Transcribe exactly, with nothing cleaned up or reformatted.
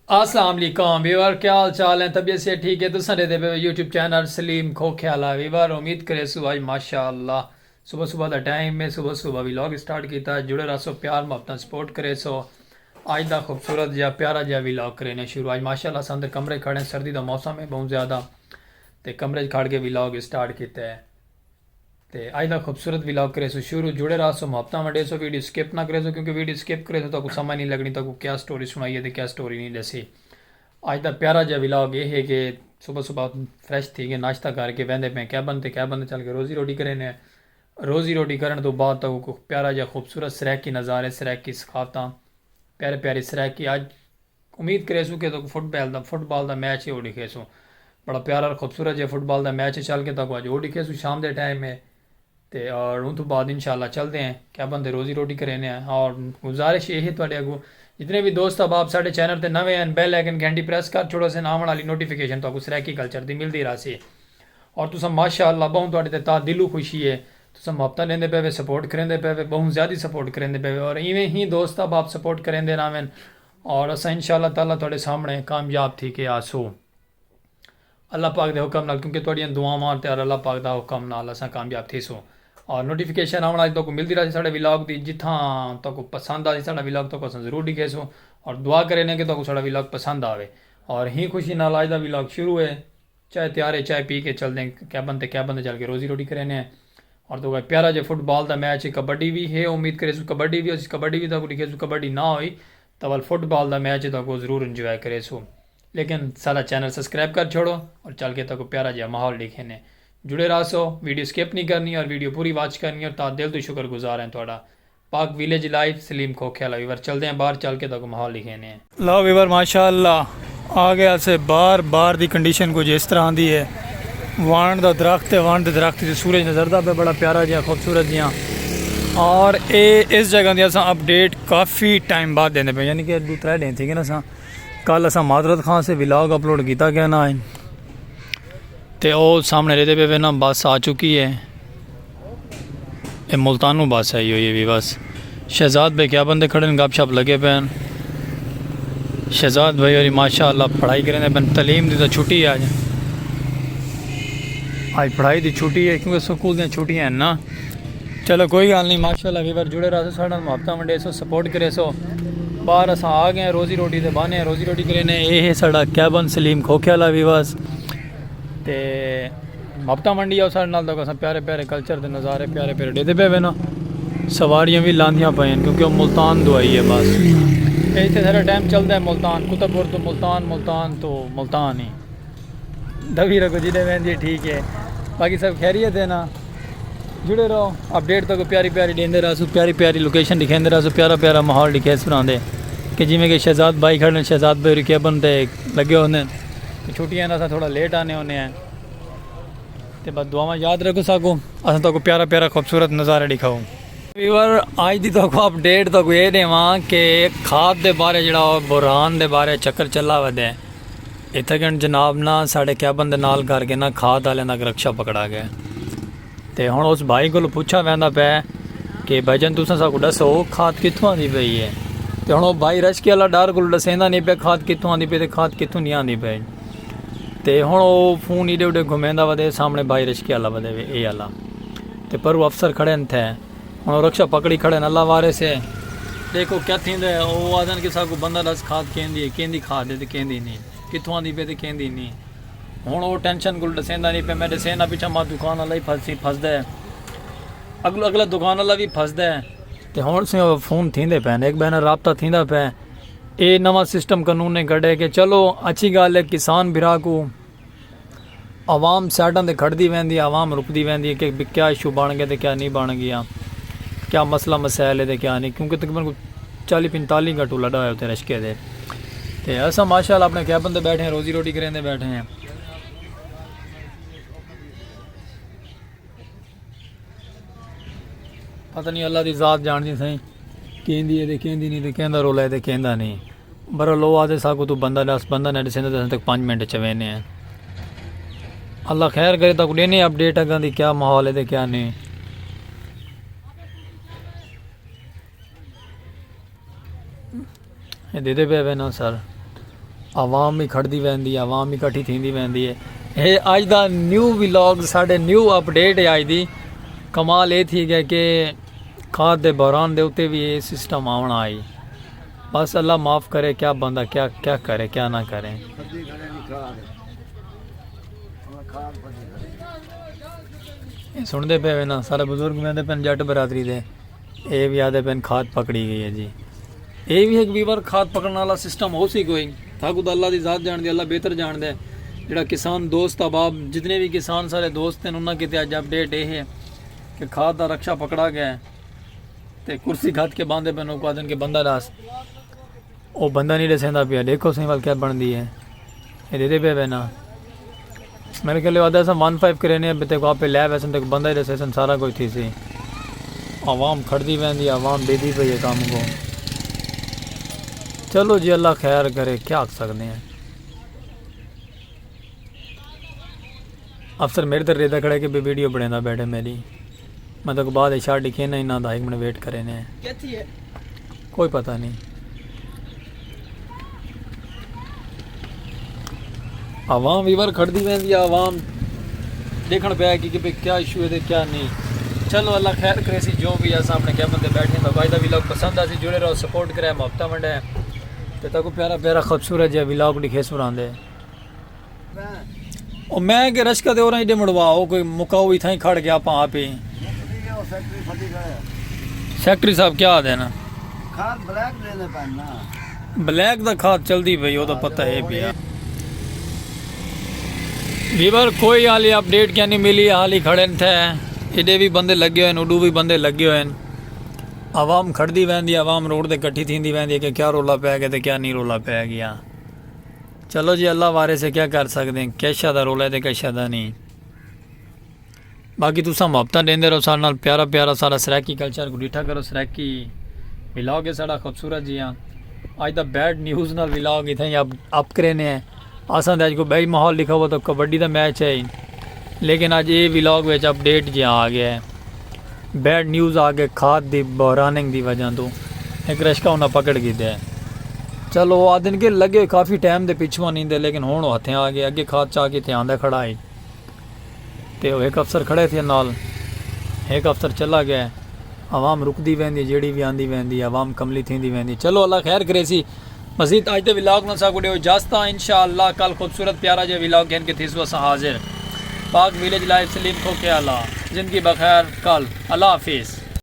السلام علیکم ویور، کیا حال چال ہیں؟ طبیعت سے ٹھیک ہے؟ تساں دے دے پے یوٹیوب چینل سلیم کھوکھے والا۔ ویور، امید کرے سو آج ماشاءاللہ صبح صبح دا ٹائم ہے، صبح صبح ولاگ سٹارٹ کیتا۔ جڑے رہسو، پیار محبتاں سپورٹ کرے سو۔ آج دا خوبصورت جا پیارا جا ولاگ کرینے شروع۔ آج ماشاءاللہ اساں اندر کمرے کھڑے ہیں، سردی دا موسم ہے بہت زیادہ، تے کمرے کھڑ کے ولاگ سٹارٹ کیتا ہے۔ تے اج دا خوبصورت ولاگ کریسوں شروع۔ جڑے رہسو، محبتاں ونڈیسو، ویڈیو سکپ نہ کریسو، کیونکہ ویڈیو سکپ کریسو تاکوں سمجھ نہیں لگنی تاکوں کیا سٹوری سنائی ہے تے کیا سٹوری نہیں ڈسی۔ اج دا پیارا جا ولاگ یہ ہے کہ صبح صبح فریش تھی کے ناشتہ کر کے ویندے پے کیبن تے، کیبن تے چل کے روزی روٹی کرینے۔ روزی روٹی کرن تو بعد تاکوں کوئی پیارا جا خوبصورت سرائیکی نظارے، سرائیکی ثقافتاں، پیارے پیارے سرائیکی۔ اج امید کریسوں کہ تہاکوں فٹ بال دا، فٹ بال دا میچ ہے او ڈکھیسوں۔ بڑا پیارا اور خوبصورت جے فٹ بال دا میچ ہے، چل کے تہاکوں اج او ڈکھیسوں شام دے ٹائم ہے۔ تے اور اوں توں بعد انشاءاللہ چلدے ہیں کیبن تے روزی روٹی کرینے ہیں۔ اور گزارش یہ ہے تہاڈے اگوں، جتنے بھی دوست احباب ساڈے چینل تے نویں ہیں، بیل آئیکن گھنٹی پریس کر چھوڑو، سن آون والی نوٹیفیکیشن تہاکوں سرائیکی کلچر دی ملدی رہسی۔ اور تساں ماشاءاللہ بہوں تہاڈے تے تہہ دلوں خوشی ہے، تساں محبتاں ڈیندے پے وے، سپورٹ کریندے پے وے، بہوں زیادہ سپورٹ کریندے پے وے، اور ایویں ہی دوست احباب سپورٹ کریندے رہون۔ اور اساں انشاءاللہ تعالیٰ تہاڈے سامنے کامیاب تھی کے آسوں اللہ پاک دے حکم نال، کیونکہ تہاڈیاں دعاواں تے اور اللہ پاک دا حکم نال اساں کامیاب تھیسوں۔ اور نوٹیفیکیشن آون والی تہاکوں ملدی رہسی ساڈے ولاگ دی۔ جتھاں تہاکوں پسند آسی ساڈا ولاگ، تہاکوں اساں ضرور ڈکھیسوں، اور دعا کرینے کہ تہاکوں ساڈا ولاگ پسند آوے۔ اور ہی خوشی نال اج دا ولاگ شروع ہے۔ چائے تیار ہے، چائے پی کے چلدے ہیں کیبن تے، کیبن تے چل کے روزی روٹی کرینے ہیں۔ اور تہاکوں پیارا جے فٹ بال دا میچ ہے، کبڈی بھی ہے، امید کریسوں کبڈی بھی ہوسی، کبڈی بھی تہاکوں ڈکھیسوں، کبڈی نہ ہوئی تاں ول فٹ بال دا میچ ہے، تہاکوں ضرور انجوائے کریسوں۔ لیکن ساڈا چینل سبسکرائب کر چھوڑو اور چل کے تہاکوں پیارا جا ماحول ڈکھینے۔ جڑے رہسو، ویڈیو سکپ نہیں کرنی اور ویڈیو پوری واچ کرنی، اور تہاڈا دل توں شکر گزار ہیں تہاڈا۔ پاک ویلیج لائیو سلیم کھوکھے والا۔ ویور، چلدے ہیں باہر، چل کے تہاکوں ماحول ڈکھینے ہیں۔ لو ویور، ماشاءاللہ آ گئے اسے باہر۔ باہر دی کنڈیشن کچھ اس طرح دی ہے، وݨ دا درخت ہے، وݨ دے درخت تے سورج نظردا پے، بڑا پیارا جیہاں، خوبصورت جیہاں۔ اور اے اس جگہ دی اساں اپڈیٹ کافی ٹائم بعد ݙیندے پے، یعنی کہ ݙو ترے ݙینھ تھی گئے نا اساں، کل اساں معذرت خواں سے ولاگ اپلوڈ کیتا گیا نہ ہے۔ تے او سامنے ݙیہدے پے وے نا، بس آ چکی ہے۔ اے ملتانوں بس آئی ہوئی ہے وی بس۔ شہزاد بھائی کیبن تے کھڑے ہیں، گپ شپ لگے پے ہیں۔ شہزاد بھائی ہوری ماشاءاللہ پڑھائی کریندے پے ہیں، تعلیم دی تاں چھٹی ہے اج۔ اج پڑھائی دی چھٹی ہے کیونکہ سکول دیاں چھٹیاں ہیں نا۔ چلو کوئی گالھ نہیں، ماشاءاللہ ویور جڑے رہسو، ساڈے نال محبتاں ونڈیسو، سپورٹ کریسو۔ باہر اساں آ گئے ہیں، روزی روٹی تے بہانے ہیں، روزی روٹی کرینے۔ اے ہے ساڈا کیبن سلیم کھوکھے والا ویورز۔ تے محبتاں ونڈی آؤ ساڈے نال، تاکہ اساں پیارے پیارے کلچر دے نظارے پیارے پیارے ݙیہدے پے وینا۔ سواریاں وی لاندیاں پئین کیونکہ او ملتان توں آئی ہے بس۔ تے اتھے سارا ٹائم چلدا ہے ملتان، کتب پور توں ملتان، ملتان توں ملتان ہی۔ دوی رکھو جݙے ویندی ہے، ٹھیک ہے۔ باقی سب خیریت ہے نا؟ جڑے رہو، اپڈیٹ تہاکوں پیاری پیاری ݙیندے رہسوں، پیاری پیاری لوکیشن ݙکھیندے رہسوں، پیارا پیارا ماحول ݙکھیسوں رہندے۔ کہ جیویں کہ شہزاد بھائی کھڑے ہیں، شہزاد بھائی ہوری کیبن تے لگے ہوندے ہیں۔ تے چھٹیاں نا اساں تھوڑا لیٹ آنے ہوندے ہیں۔ تے بس دعاواں یاد رکھو ساکوں، اساں تہاکوں پیارا پیارا خوبصورت نظارے ݙکھاؤں۔ ویور، اج دی تہاکوں اپڈیٹ تہاکوں اے ݙیواں کہ کھاد دے بارے جڑا بحران دے بارے چکر چلا ودے۔ اتھے کن جناب نا ساڈے کیبن دے نال کر کے نا کھاد آلیاں دا رکشہ پکڑا گئے۔ تے ہݨ اس بھائی کولوں پچھا ویندا پئے کہ بھائی جان تساں ساکوں ݙسو کھاد کتھوں آندی پئی ہے؟ تے ہݨ او بھائی رشکے والا ݙر کولوں ݙسیندا نہیں پئے کھاد کتھوں آندی پئی تے کھاد کتھوں نہیں آندی پئی۔ تے ہݨ او فون ایݙے اوݙے گھمیندا ودے، سامݨے بھائی رشکے والا ودے وے اے والا۔ تے پروں افسر کھڑے ہن تھے۔ ہݨ او رکشہ پکڑی کھڑے ہن، اللہ وارث ہے۔ ݙیکھو کیا تھیندا ہے، او آہدن کہ ساکوں بندہ ݙس کھاد کیندی ہے، کیندی کھاد ہے تے کیندی نہیں، کتھوں آندی پئی تے کیندی نہیں۔ ہݨ او ٹینشن کولوں ݙسیندا نہیں پئے، میں ݙسیندا پچھاں ماں دکان والا ہی پھسی، پھسدا ہے۔ اڳلو، اڳلا دکان والا وی پھسدا ہے۔ تے ہݨ سے فون تھیندے پئے ہن، ہک ٻئے نال رابطہ تھیندا پئے۔ اے نواں سسٹم قانون نے کڈھے کہ چلو اچھی ڳالھ ہے، کسان بھرا کوں عوام سائیڈاں تے کھڑدی ویندی ہے، عوام رکدی ویندی ہے کہ بھی کیا ایشو بݨ ڳئے تے کیا نہیں بݨ ڳیا، کیا مسئلہ مسائل ہے تے کیا نہیں، کیونکہ تقریباً کوئی چالی پنتالی گھنٹوں لݙا ہوئے اتھے رشکے دے۔ تے اساں ماشاءاللہ اپݨے کیبن تے ٻیٹھے ہیں، روزی روٹی کریندے ٻیٹھے ہیں۔ پتہ نہیں، اللہ دی ذات ڄاݨدی سئیں، کیندی ہے تے کیندی نہیں، تے کیندا رولا ہے تے کیندا نہیں۔ برحال او آہدے ساکوں توں بندہ ݙس، بندہ نہ ݙسیندا تے اساں تک پنج منٹ چ ویندے ہیں۔ اللہ خیر کرے، تاکوں ݙینے اپڈیٹ اڳاں دی کیا ماحول ہے تے کیا نہیں۔ اے ݙیہدے پئے وے نا سر، عوام وی کھڑدی ویندی ہے، عوام وی کٹھی تھیندی ویندی ہے۔ اے اڄ دا نیو ولاگ، ساݙے نیو اپڈیٹ ہے اڄ دی۔ کمال اے تھی ڳئے کہ کھاد دے بحران دے اتے وی اے سسٹم آوݨا ہئی۔ بس اللہ معاف کرے، کیا بندہ کیا، کیا کرے، کیا نہ کرے۔ اے سݨدے پئے وے نا، سارے بزرگ ویندے پئن جٹ برادری دے، اے وی آہدے پئن کھاد پکڑی ڳئی ہے جی۔ اے وی ہک ویور کھاد پکڑݨ والا سسٹم ہوسی کوئی۔ تھاکوں تاں اللہ دی ذات ڄاݨدے، اللہ بہتر ڄاݨدے۔ جیڑھا کسان دوست احباب، جتنے وی کسان سارے دوست ہن، انہاں کیتے اڄ اپڈیٹ اے ہے کہ کھاد دا رکشہ پکڑا ڳیا ہے۔ تے کرسی گھت کے ٻاہندے پئن، اوکوں آہدن کہ بندہ ݙس۔ او بندہ نہیں ݙسیندا پیا، ݙیکھو سئیں ول کیا بݨدی ہے۔ اے ݙیہدے پئے وے نا۔ میݙے خیال آہدے اساں ون فائیو کرینے ہیں، تیکوں آپے لے ویسن، تیکوں بندہ ہی ݙسیسن، سارا کجھ تھیسی۔ عوام کھڑدی ویندی، عوام ݙیہدی پئی ہے کم کوں۔ چلو جی، اللہ خیر کرے، کیا آکھ سڳدے ہیں۔ افسر میݙے تے ݙیہدا کھڑا ہے کہ بھئی ویڈیو بݨیندا ٻیٹھے میݙی۔ میں تیکوں بعد اچ شاٹ ݙکھینا انہاں دا، ہک منٹ ویٹ کرینے ہیں۔ کیا تھی ہے؟ کوئی پتہ نہیں۔ عوام ویور کھڑدی ویندی ہے، عوام ݙیکھݨ پیا کہ، کہ بھئی کیا ایشو ہے تے کیا نہیں۔ چلو اللہ خیر کریسی، جو وی ہے، اساں اپݨے کیبن تے ٻیٹھے ہیں۔ تاں اڄ دا ولاگ پسند آسی، جڑے رہو، سپورٹ کرے، محبتاں ونڈے۔ تے تاکوں پیارا پیارا خوبصورت جیہا ولاگ ݙکھیسوں راہندے۔ او میں کہ رشکہ تے اوراں ایݙے مڑوا، او کوئی مکاؤ اتھاں ہی کھڑ ڳیا، اپاں آپ ہی۔ سیکرٹری صاحب کیا آہدے نا؟ کھاد بلیک ݙیندے پئن نا۔ بلیک دا کھاد چلدی پئی، او تاں پتہ ہے پیا۔ ویور کوئی حالی اپڈیٹ کیا نہیں ملی، حالی کھڑے تھے۔ ایݙے وی بندے لڳے ہوئے ہن، اݙو وی بندے لڳے ہوئے ہن۔ عوام کھڑدی ویندی، عوام روڈ تے کٹھی تھیندی ویندی ہے کہ کیا رولا پئے ڳیا تے کیا نہیں رولا پئے ڳیا۔ چلو جی، اللہ وارث ہے، کیا کر سڳدے ہیں، کیشا دا رولا ہے تے کیشا دا نہیں۔ باقی تساں محبتاں ݙیندے رہو ساݙے نال، پیارا پیارا سارا سرائیکی کلچر کوں ݙٹھا کرو، سرائیکی ولاگ ہے ساݙا خوبصورت جیہاں۔ اڄ دا بیڈ نیوز نال ولاگ اتھاں ہی اپ، اپ کرینے ہیں۔ اساں دے اڄ کوئی ٻئی ماحول ݙکھاؤ تاں کبڈی دا میچ ہے، لیکن اڄ اے ولاگ وچ اپڈیٹ جیہاں آ ڳیا ہے۔ بیڈ نیوز آ ڳئے کھاد دی بحراننگ دی وجہ توں ہک رشکہ انہاں پکڑ گھدے۔ چلو، او آہدن کہ لڳے ہوئے کافی ٹائم دے پچھوں آنیندے، لیکن ہݨ او ہتھیں آ ڳئے، اڳے کھاد چا کے اتھے آندا کھڑا ہئی۔ تے او ہک افسر کھڑے تھئے نال، ہک افسر چلا ڳئے۔ عوام رکدی ویندی، جیڑھی وی آندی ویندی، عوام کملی تھیندی ویندی۔ چلو، اللہ خیر کریسی۔ مزید اڄ دے ولاگ نال ساکوں ݙیو اجازتاں، انشاءاللہ کل خوبصورت پیارا جیہا ولاگ گھن کے تھیسوں اساں حاضر۔ پاک ویلیج لائیو سلیم کھوکھے آلا، زندگی بخیر کل، اللہ حافظ۔